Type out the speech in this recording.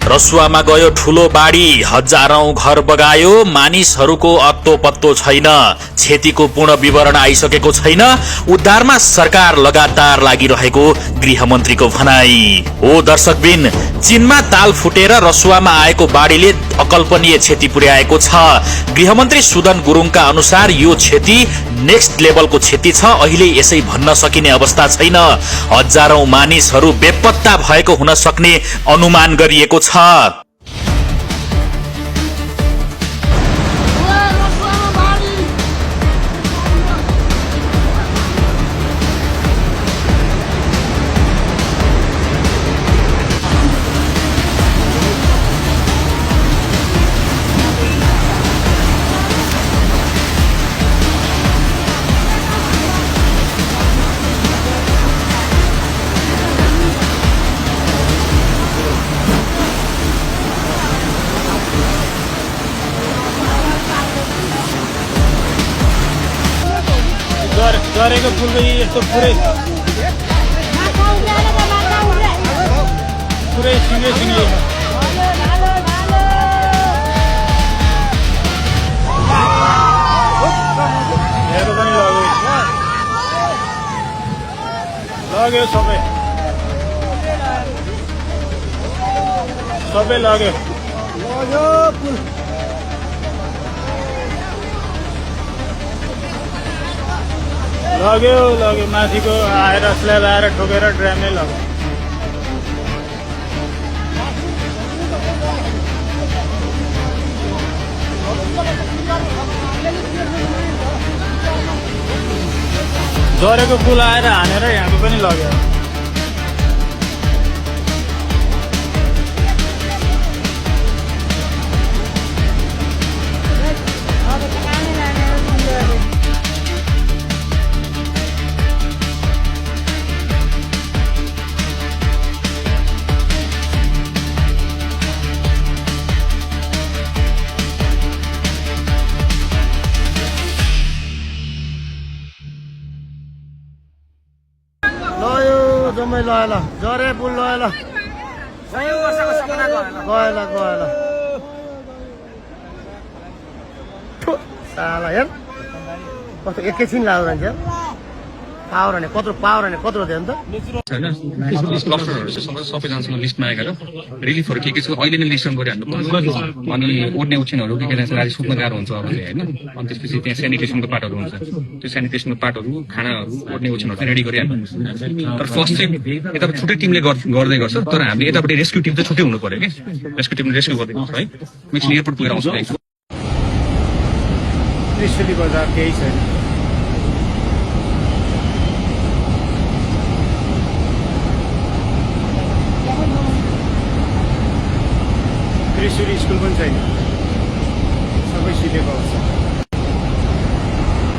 रसुवामा गयो ठूलो बाढी, हजारौं घर बगायो, मानिसहरूको अत्तो पत्तो छैन। क्षतिको पूर्ण विवरण आइसकेको छैन। उद्धारमा सरकार लगातार लागिरहेको गृहमन्त्रीको भनाई। ओ दर्शकबिन, चीनमा ताल फुटेर रसुवामा आएको बाढीले अकल्पनीय क्षति पुर्याएको छ। गृहमन्त्री सुदन गुरुङका अनुसार यो क्षति नेक्स्ट लेभलको क्षति छ। अहिले यसै भन्न सकिने अवस्था छैन। हजारौं मानिसहरू बेपत्ता भएको हुन सक्ने अनुमान गरिएको छ। झरेको फुलको यस्तो पुरै सिङ्गै सिङ्गै हेर्नु पनि लग्यो सबै लग्यो फुल लग्यो माथिको आएर स्ल्याब आएर ठोकेर ड्राममै लग्यो। झरेको पुल आएर हानेर यहाँको पनि लग्यो। जम्मै ल झरे पुल ल गएला साला हेर कस्तो एकैछिन लाग्दो रहेछ। कत्रो दियो नि त सबैजनासँग लिस्टमा आएर रिलिफहरू के छ अहिले नै लिस्ट गरिहाल्नु पर्छ। अनि ओड्ने ओछ्यानहरू के गाडी सुत्न गाह्रो हुन्छ अब होइन। अनि त्यसपछि त्यहाँ सेनिटेसनको पार्टहरू हुन्छ। त्यो सेनिटेसनको पार्टहरू खानाहरू ओड्ने ओछ्यानहरू चाहिँ रेडी गरिहाल्नु। तर फर्स्ट चाहिँ यता छुट्टै टिमले गर्दै गर्छ। तर हामीले यतापट्टि रेस्क्यु टिम चाहिँ छुट्टै हुनु पर्यो कि रेस्क्यु टिमले रेस्क्यु गरिदिन्छ है। मिक्स एयरपोर्ट पुगेर आउँछ त्रिशुली बजार केही छैन। त्रिशुली स्कुल पनि छैन। सबै सिधै पाउँछ।